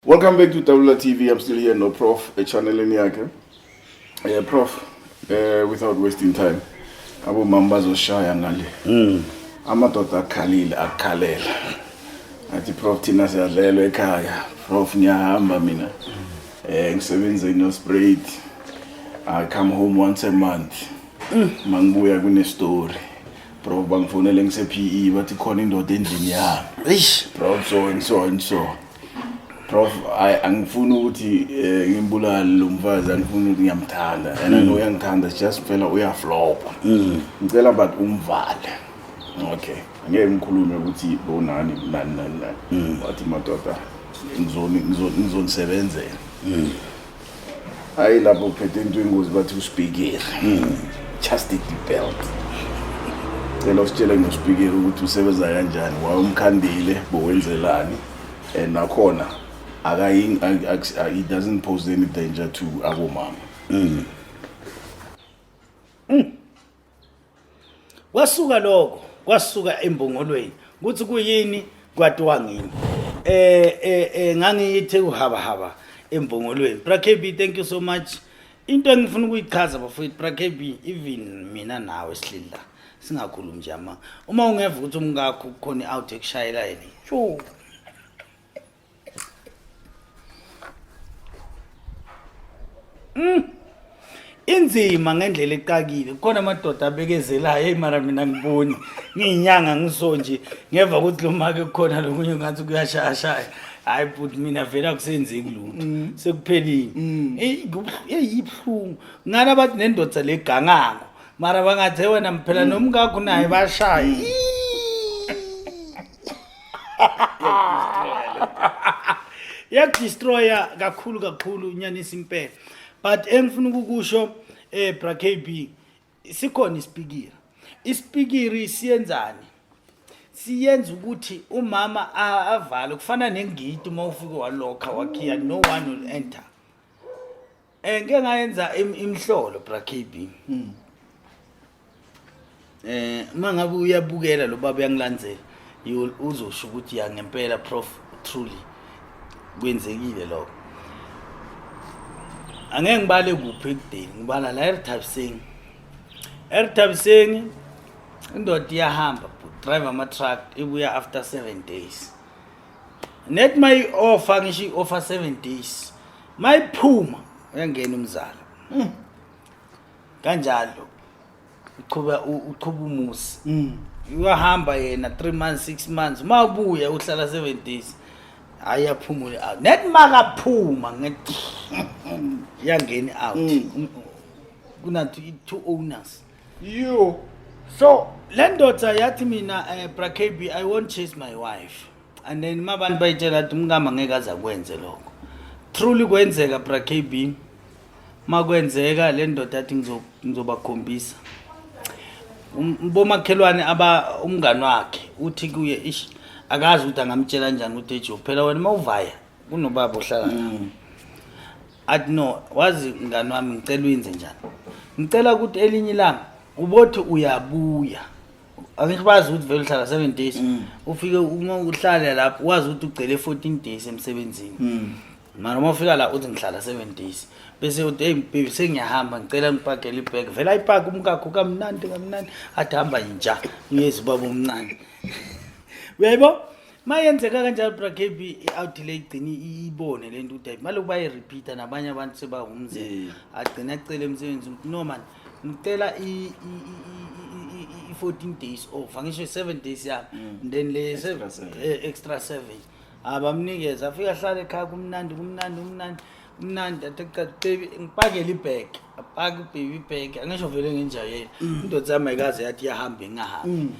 Welcome back to Tabula TV. I'm still here, no Prof, echanneleni yakhe. Yeah, Prof, without wasting time. Abomama bazoshaya ngale. Amadoda akhalile akhalela. Athi Prof thina siyadlelwa ekhaya. Prof ngiyahamba mina. Ngisebenza eNelspruit. I come home once a month. Mangibuya kune story. Prof bangifonele ngise PE bathi khona indoda endlini yami. Eish. Prof so and so and so. Prof I angifuni ukuthi ngimbulale lo mfazi, angifuni ukuthi ngiyamthanda and I know uyangithanda, just phela uyaflopa. Ngicela but umvale. Okay. Angeke ngikhulume ukuthi bonani nani nani nani. Wathi madoda ngizonisebenzela. Hayi lapho uphethe into ingozi bathi uspeaker. Chastity belt. Cela usitshele ngospeaker ukuthi usebenza kanjani, wawumkhandile, bowenzelani, and nakhona akayi he doesn't pose any danger to abomama. Kwasuka lokho, kwasuka embongolweni. Kuthi kuyini kwatiwa ngimi. Ngangiyithe uhaba haba embongolweni. Bra KB, thank you so much. Into engifuna ukuyichaza bafowethu, Bra KB, even mina nawe sihleli la singakhulumi nje ama. Uma ungeva ukuthi umkakho kukhona i-out ekushayela yena. Sho. Inzima ngendlela eqakile. Kukhona amadoda abekezelayo, hey mara mina ngiboni. Ngiyinyanga ngiso nje, ngeva ukuthi lo make kukhona lokunye ngathi kuyashayashaya. Hayi but mina vele akusenzeki lutho. Sekuphelile. Hey ibuhlungu. Ngala bathi nendoda legangako. Mara bangathi wena mphela nomkakho naye bashaya. Yakudestroya kakhulu kakhulu nyanisa impela. But engifuna ukukusho Bra KB, sikhona isipikiri. Isipikiri siyenzani? Siyenza ukuthi umama avale, kufana nengidi uma ufike walokha wakhiya, no one will enter. Ngeke ngayenza imhlolo Bra KB. Uma ngabe uyabukela lo baba uyangilandzela, you uzosho ukuthi ya ngempela Prof truly kwenzekile lokho. Angeke ngibale kuphi ekudeni, ngibala la eRithabiseng. ERithabiseng indoda iyahamba, drive ama truck, ibuya after 7 days. Net my offer ngisho i-offer 7 days. Mayiphuma uyangena umzala. Kanjalo uqhuba uqhuba umusi. Uyahamba yena 3 months 6 months, mabuya uhlala 7 days. Hayi aphumule out. Net makaphuma ngethi yangena out. Kuna two owners. Yo. So le ndoda yathi mina Bra KB, I won't chase my wife. And then mabantu bayitshela ukuthi umkama ngeke aze akwenze lokho. Truly kwenzeka Bra KB. Makwenzeka le ndoda yathi ngizobakhombisa. Bomakhelwane aba umngani wakhe uthi kuye ish akazi ukuthi angamtshela kanjani ukuthi ejo phela wena mawuvaya kunobaba ohlala la. Athi no, wazi mngani wami ngicela uyenze njani? Ngicela ukuthi elinye ilanga ubothi uyabuya. Angisho bazi ukuthi vele uhlala 7 days. Ufike uma uhlala lapho wazi ukuthi ugcele 14 days emsebenzini. Mara uma ufika la uthi ngihlala 7 days. Bese uthi hey baby sengiyahamba ngicela ngipakele ibag. Vele ayipake umkakho kamnandi kamnandi athi hamba inja uyeza ubaba omncane. Uyayibo? Mayenzeka kanjalo Bra KB, i-out le igcina ibone lento ukuthi hayi maloku bayi-repeat nabanye abantu sebawumzini. Agcina acela emsebenzini ukuthi no man ngicela i-14 days off, angisho 7 days yami, then le Extra seven. Extra 7 abamnikeza, afika ahlale ekhaya kumnandi kumnandi kumnandi kumnandi, athi cha baby ngipakele ibag, apake ubaby ibag, angisho vele ngenjayelo indoda yami ayikaze yathi iyahamba ingahambi.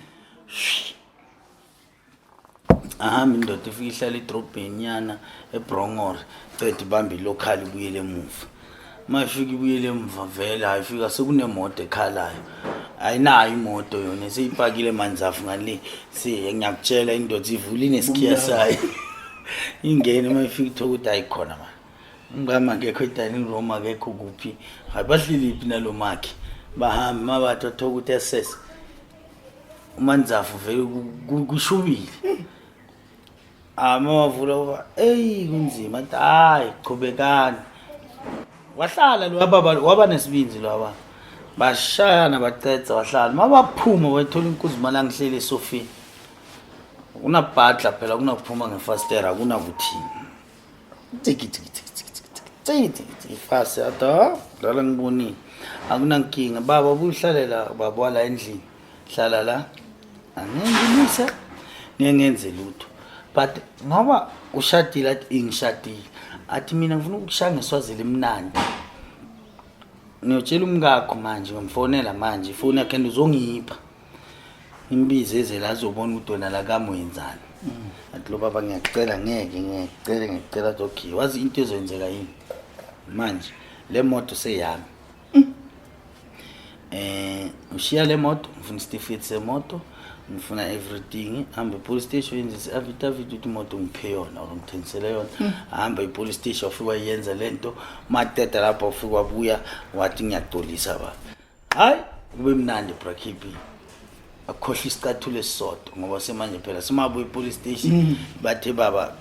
Ahamba indoda ifike ihlala edrobheni nyana eBrongor, qeda ibambe ilocal ibuyele emuva. Uma ifika ibuyele emuva vele hayi ifika sekunemoto ekhalayo. Ayinayo imoto yona seyipakile emanzafu ngale. Si ngiyakutshela indoda ivula inesikhiya sayo. Ingene uma ifika ithola ukuthi ayikhona manje. Umkami akekho e-dining room, akekho kuphi. Hayi bahleli phi nalo makhi. Bahambe mabathi bathola ukuthi esese. Umanzafu vele kushubile. Ah, mawavula uba eyi kunzima, athi hayi qhubekani. Wahlala lo baba, waba nesibindi lo baba. Bashayana bacetha wahlala. Mabaphuma wethola inkuzimala ngihleli esofini. Kunabhadla phela, kunakuphuma ngefastera, kunakuthini. Tiki tiki tiki tiki tiki tiki tiki tiki fast athi ha dlala ngibonile. Akunankinga baba, buhlalela baba wala endlini. Hlala la. Angeke ngilise. Ngeke ngenze lutho. But ngoba ushadile, athi ngishadile. Athi mina ngifuna ukukushaya ngeswazi elimnandi. Ngiyotshela umkakho manje, ngimfonela manje ifoni yakhe uzongipha. Imbize eze la azobona ukuthi wena la kami wenzani. Athi lo baba ngiyacela, ngeke ngiyacela ngiyacela, athi okay, wazi into ezoyenzeka yini manje, le moto seyami. Ushiya le moto, ngifuna isitifiketi semoto, ngifuna everything. Hambe e-police station, yenze i-affidavit ukuthi imoto ngiphe yona or ngithengisele yona. Hamba e-police station, wafika wayenza lento. Maqeda lapho wafika wabuya wathi ngiyaxolisa baba. Hayi kube mnandi bra KB, akukhohlwa isicathulo esisodwa ngoba semanje phela simabuya e-police station, bathe baba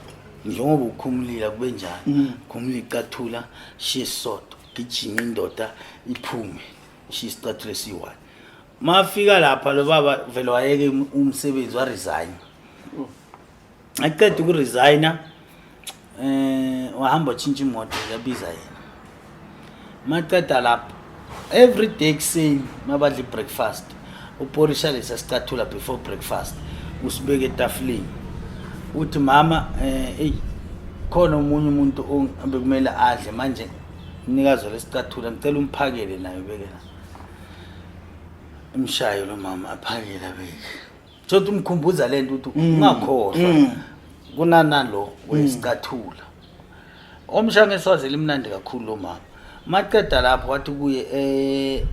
njengoba ukhumulile kube njani, khumula icathula, shiye esisodwa, gijima indoda iphume, ishiye isicathulo esiyi-one. Mafika lapha lo baba vele wayeke umsebenzi, waresign. Aqeda ukuresigna, wahamba watshintsha imoto, yabiza yena. Maqeda lapho, every day ekuseni mabadla i-breakfast, upolisha lesa sicathula before breakfast, usibeke etafuleni, uthi mama, eyi khona omunye umuntu bekumele adle manje, umnikazi walesicathula, ngicela umphakele naye ubeke la. Imshayo lo mama, aphakele abeke. Sothi umkhumbuza lento ukuthi ungakhohlwa kunanalo wesicathula. Omshaya ngeswazi elimnandi kakhulu lo mama. Maqeda lapho wathi kuye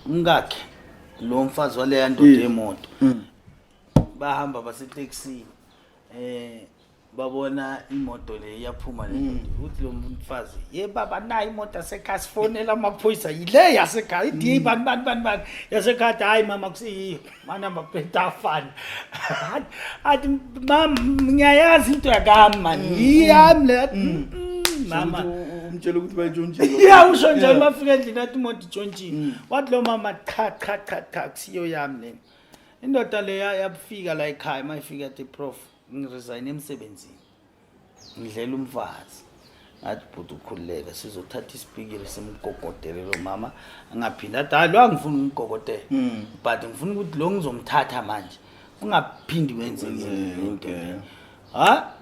umkakhe lo mfazi waleya ndoda yemoto, bahamba basetekisini, babona imoto le iyaphuma le ndoda. Uthi lo mfazi, ye baba, nayi imoto yasekhaya, sifonela amaphoyisa, yile yasekhaya ithi bani bani bani bani yasekhaya. Athi hayi mama, kusiyiyo, manumber plate afana. Athi mama, ngiyayazi into yakami mani, yiyami le. Athi, "Mm, mama Umtshela ukuthi bayitshontshile. Ya, usho njalo. Mafika endlini athi imoto itshontshile. Wathi lo mama, cha cha cha cha, kusiyo yami lena. Indoda leya yabufika la ekhaya, mayifika athi, prof, ngiresign emsebenzini, ngidlela umfazi. Ngathi bhuti ukhululeka, sizothatha isipikiri simgogodele lo mama angaphinde. Athi hayi, lo angifuni ukumgogotela, but ngifuna ukuthi lo ngizomthatha manje, kungaphindi kwenzeke lento le. Ha,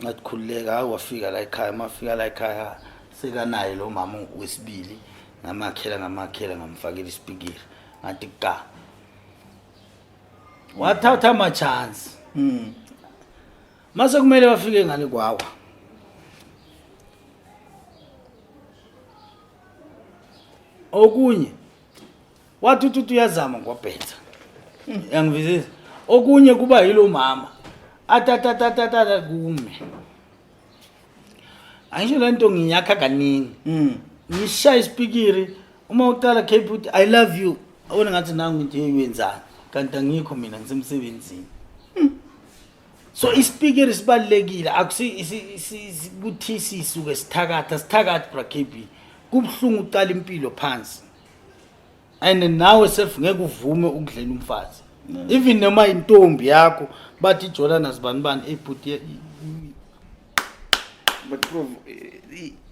ngathi khululeka. Hayi, wafika la ekhaya. Mafika la ekhaya sekanaye lo mama wesibili, ngamakhela ngamakhela, ngamfakela isipikiri, ngathi ka wathatha ama-chance. Mase kumele bafike ngale kwawa, okunye wathi uthi uyazama ngwabhetha, yangivisisa. Okunye kuba yilo mama atatatatata kume, angisho le nto ngiyakha kaningi, ngishaya isipikiri. Uma uqala Cape uthi I love you, abona ngathi nangu into wenzani, kanti angikho mina, ngisemsebenzini. So isipikiri sibalulekile, akusi ukuthi sisuke sithakatha sithakathi bra KB. Kubuhlungu uqala impilo phansi and nawe self ngeke uvume ukudlela umfazi, even noma intombi yakho bathi ijola nazibani bani ebhuti. But prof,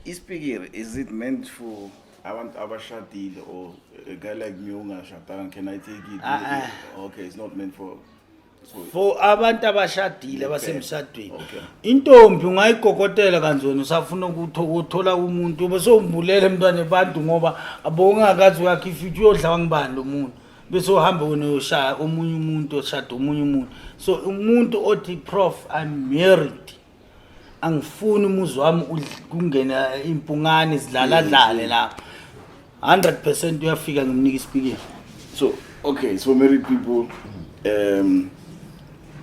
isipikiri, is it meant for abantu abashadile or a guy like me ongashadanga, can I take it? Ah, ah. Okay, it's not meant for so For abantu abashadile, abasemshadweni. Intombi ungayigogotela kanti wena usafuna ukuthi uthola umuntu, bese umbulela emntwana ebantu ngoba abongakazi uyakho ifuture, uyodlawa ngibani lo muntu, bese uhambe wena uyoshaya omunye umuntu oshada omunye umuntu. So umuntu othi, prof, I'm married, angifuni umuzi wami kungena impungane zidlaladlale lapho, 100% uyafika ngimnika isipikiri. So okay, so married people,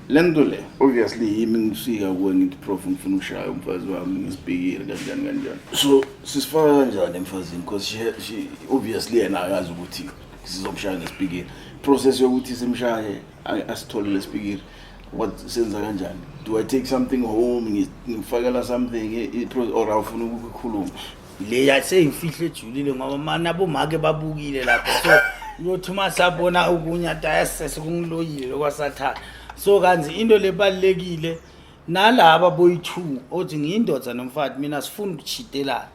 lento le obviously yimi ngifika kuwe ngithi, prof, ngifuna ukushaya umfazi wami ngesipikiri, kanjani kanjani. So sisifaka kanjani emfazini? Because she obviously yena akazi ukuthi sizomshaya ngesipikiri. Process yokuthi simshaye, asithole lesipikiri. What, senza kanjani? Do I take something home, ngifakela something or awufuna ukukhuluma? Leya seyimfihlo ejulile, ngoba mana bomake babukile lapho, so uyothi uma sabona okunye athi ayasese kungiloyile lokwasathana. So kanzi into lebalulekile nalaba boyi-two othi ngiyindoda nomfati, mina sifuna ukuchitelana.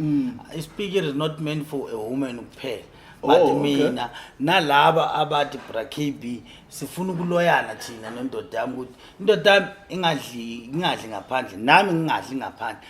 Isipikiri is not meant for a woman kuphela, but mina nalaba abathi, "Bra KB, sifuna ukuloyana thina nendoda yami, ukuthi indoda yami ingadli ngaphandle, nami ngingadli ngaphandle,"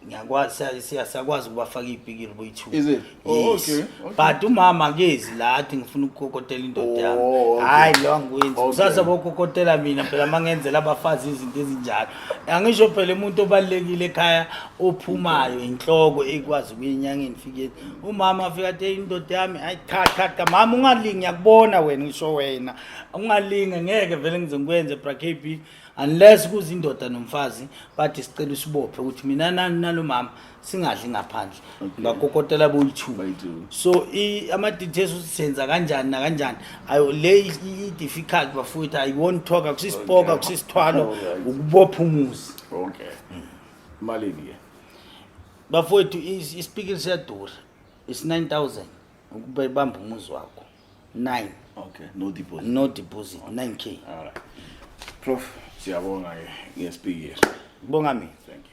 ngiyakwazi, siyakwazi ukubafaka iy'pikiri boyi-two. Is it? Oh, Yes. okay. But umama akezi la athi ngifuna ukukokotela indoda yami. Oh, okay. Hhayi, lo angikwenzi. Kusasa bokokotela mina phela uma ngenzela abafazi izinto ezinjalo. Angisho phela umuntu obalulekile ekhaya ophumayo inhloko ekwazi ukuya enyangeni, fike umama afika athi, "Hey, indoda yami, hayi, cha, cha, cha, mama, ungalingi, ngiyakubona wena, ngisho wena ungalingi, ngeke vele ngize ngikwenze, bra KB," unless kuze indoda nomfazi bathi sicela usibophe ukuthi mina nani nalo mama singadli ngaphandle. Ngakokotela boyi-two. Boyi-two. So ama-details ukuthi senza kanjani nakanjani, ayo le i-difficult, bafowethu. I won't talk, akusisipoka, akusisithwalo, ukubopha umuzi. Okay, malini ke? Bafowethu, isipikiri siyadura, it's 9000 ukubamba umuzi wakho, 9. Okay, no deposit? No deposit, 9K. All right, Prof, siyabonga ke ngesipikiri. Bonga mina. Thank you.